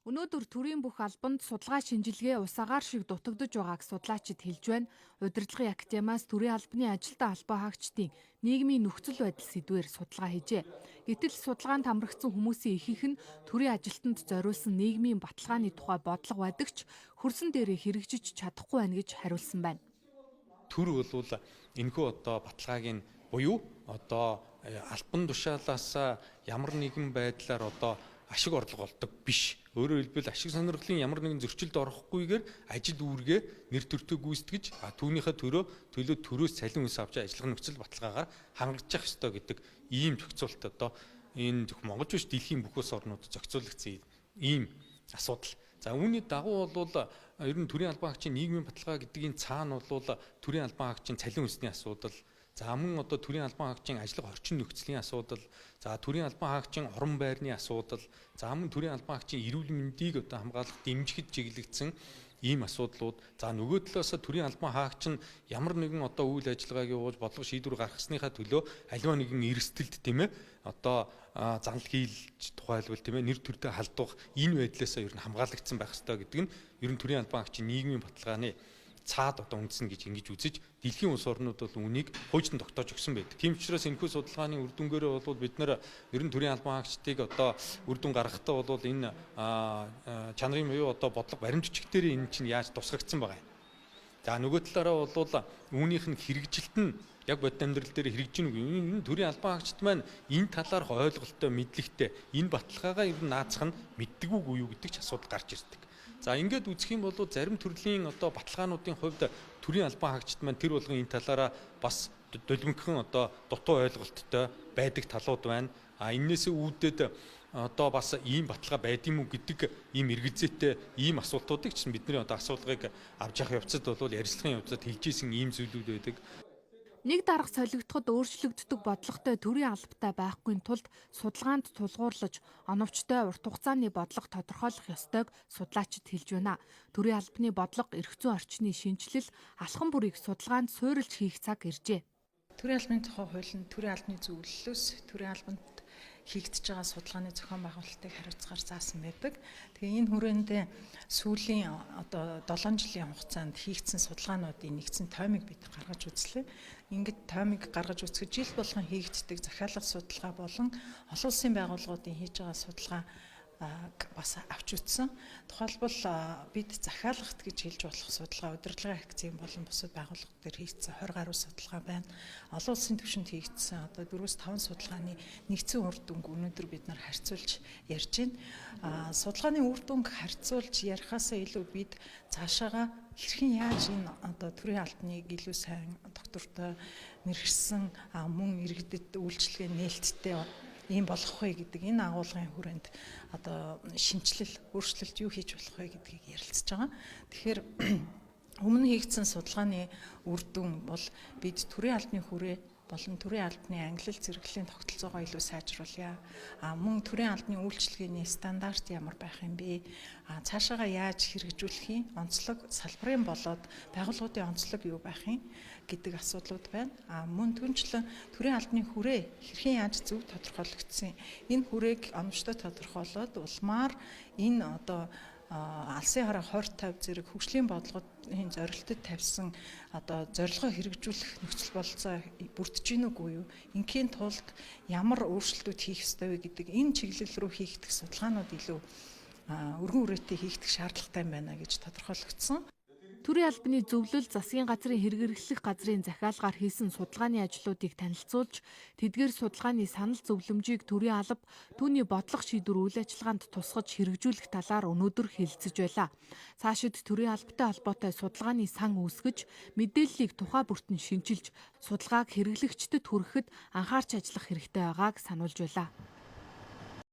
Өнөөдөр төрийн бүх албанд судалгаа шинжилгээ ус агаар шиг дутагдаж байгааг судлаачид хэлж байна. Удирдлагын академиас төрийн албаны ажилтан албан хаагчдын нийгмийн нөхцөл байдал сэдвээр судалгаа хийжээ. Гэтэл судалгаанд хамрагдсан хүмүүсийн ихэнх нь төрийн ажилтнанд зориулсан нийгмийн баталгааны тухай бодлого байдаг ч хөрсөн дээрээ хэрэгжиж чадахгүй байна гэж хариулсан байна. Төр бол энэхүү одоо баталгааг нь буюу одоо албан тушаалаас ямар нэгэн байдлаар одоо ашиг орлого олдог биш. Өөрөөр хэлбэл, ашиг сонирхлын ямар нэгэн зөрчилд орохгүйгээр ажил үүргээ нэр төртөө гүйцэтгэж, түүнийхээ төлөө төрөөс цалин үс авч ажиллах нөхцөл баталгаагаар хангаж ёстой гэдэг ийм зохицуулт одоо энэ зөвхөн Монгол биш, дэлхийн бүх улс орнууд зохицуулагдсан ийм асуудал. За, үүний дагуу бол ер нь төрийн албан хаагчийн нийгмийн баталгаа гэдгийн цаана бол төрийн албан хаагчийн цалин өсний асуудал, за мөн одоо төрийн албан хаагчийн ажиллах орчин нөхцөлийн асуудал, за төрийн албан хаагчийн орон байрны асуудал, за мөн төрийн албан хаагчийн эрүүл мэндийг одоо хамгаалах, дэмжихэд чиглэгдсэн ийм асуудлууд, за нөгөө талаас төрийн албан хаагч нь ямар нэгэн одоо үйл ажиллагааг явуулж, бодлого шийдвэр гаргасныхаа төлөө аливаа нэгэн эрсдэлд, тийм ээ, одоо занал хийлж, тухайлбал, тийм ээ, нэр төрдөө халдвах энэ байдлаасаа ер нь хамгаалагдсан байх ёстой гэдэг нь ер нь төрийн албан хаагчийн нийгмийн баталгааны цаад одоо үндсэн гэж ингэж үзэж, дэлхийн улс орнууд бол үүнийг хуульчдан тогтоож өгсөн байдаг. Тийм учраас энэхүү судалгааны үр дүнгээрээ бол бид нар ер нь төрийн албан хаагчдыг одоо үр дүн гаргахтаа бол энэ чанарын буюу одоо бодлого баримт бичиг дээр энэ чинь яаж тусгагдсан байгаа юм. За, нөгөө талаараа бол үүнийх нь хэрэгжилт нь яг бодит амьдрал дээр хэрэгжинэ үгүй. Энэ төрийн албан хаагчид маань энэ талаарх ойлголттой, мэдлэгтэй, энэ баталгаагаа ер нь наацх нь мэддэг үгүй юу гэдэг ч асуудал гарч ирдэг. За, ингээд үзэх юм бол зарим төрлийн одоо баталгаануудын хувьд төрийн албан хаагчид маань тэр болгон энэ талаараа бас долгионхон одоо дутуу ойлголттой байдаг талууд байна. А энээсээ үүдээд одоо бас ийм баталгаа байд юм уу гэдэг ийм эргэлзээтэй ийм асуултуудыг чинь бидний одоо асуулгыг авч явах явцад бол ярилцлагын явцад хэлж исэн ийм зүйлүүд байдаг. Нэг дарга солигдоход өөрчлөгддөг бодлоготой төрийн албатай байхгүй тулд судалгаанд тулгуурлаж оновчтой урт хугацааны бодлого тодорхойлох ёстойг судлаачид хэлж байна. Төрийн албаны бодлого, эрх зүйн орчны шинэчлэл, алхам бүрийг судалгаанд суурилж хийх цаг иржээ. Төрийн албаны тухай хууль нь төрийн албаны зөвлөлөөс төрийн албанд хийгдэж байгаа судалгааны зохион байгуулалтыг хариуцгаар заасан байдаг. Тэгээ энэ хүрээндээ сүүлийн одоо 7 жилийн хугацаанд хийгдсэн судалгаануудын нэгдсэн тоймыг бид гаргаж үзлээ. Ингээд тоймыг гаргаж үзэхэд жил болгон хийгддэг захиалга судалгаа болон олон улсын байгууллагуудын хийж байгаа судалгаа бас авч үзсэн. Тухайлбал, бид захиалгат гэж хэлж болох судалгаа удирдлагын акцийн болон бусад байгууллага дээр хийгдсэн 20 гаруй судалгаа байна. Олон улсын түвшинд хийгдсэн одоо 4-5 судалгааны нэгдсэн үр дүнг өнөөдөр бид нар харьцуулж ярьж байна. Судалгааны үр дүнг харьцуулж ярихаасаа илүү бид цаашаага хэрхэн яаж энэ одоо төрийн албаныг илүү сайн доктортой мэргэшсэн, мөн иргэдэд үйлчилгээ нээлттэй ийм болгох вэ гэдэг энэ агуулгын хүрээнд одоо шинэчлэл, өөрчлөлт юу хийж болох вэ гэдгийг ярилцж байгаа. Тэгэхээр өмнө хийгдсэн судалгааны үр дүн бол бид төрийн албаны хүрээ болон төрийн албаны ангилал зэрэглэлийн тогтолцоогоо илүү сайжруулъя. А мөн төрийн албаны үйлчилгээний стандарт ямар байх юм бэ? А цаашаага яаж хэрэгжүүлэх юм? Онцлог салбарын болоод байгууллагуудын онцлог юу байх юм гэдэг асуудлууд байна. А мөн түнчлэн төрийн албаны хүрээ хэрхэн яаж зөв тодорхойлогдсон? Энэ хүрээг оновчтой тодорхойлоод улмаар энэ одоо алсын хараа 20 50 зэрэг хөгжлийн бодлогын зорилтод тавьсан одоо зорилгоо хэрэгжүүлэх нөхцөл бололцоо бүрдэж гин үгүй юу? Ингийн тулд ямар өөрчлөлтүүд хийх ёстой вэ гэдэг энэ чиглэл рүү хийгдэх судалгаанууд илүү өргөн үрээтэй хийгдэх шаардлагатай юм байна гэж тодорхойлогдсон. Төрийн албаны зөвлөл, засгийн газрын хэрэглэх газрын захиалгаар хийсэн судалгааны ажлуудыг танилцуулж, тэдгээр судалгааны санал зөвлөмжийг төрийн алба, түүний бодлого шийдвэр үйл ажиллагаанд тусгаж хэрэгжүүлэх талаар өнөөдөр хэлэлцэж байлаа. Цаашид төрийн албатай холбоотой судалгааны сан үүсгэж, мэдээллийг тухай бүртэн шинчилж, судалгааг хэрэглэгчдэд хүргэхэд анхаарч ажиллах хэрэгтэй байгааг сануулж байлаа.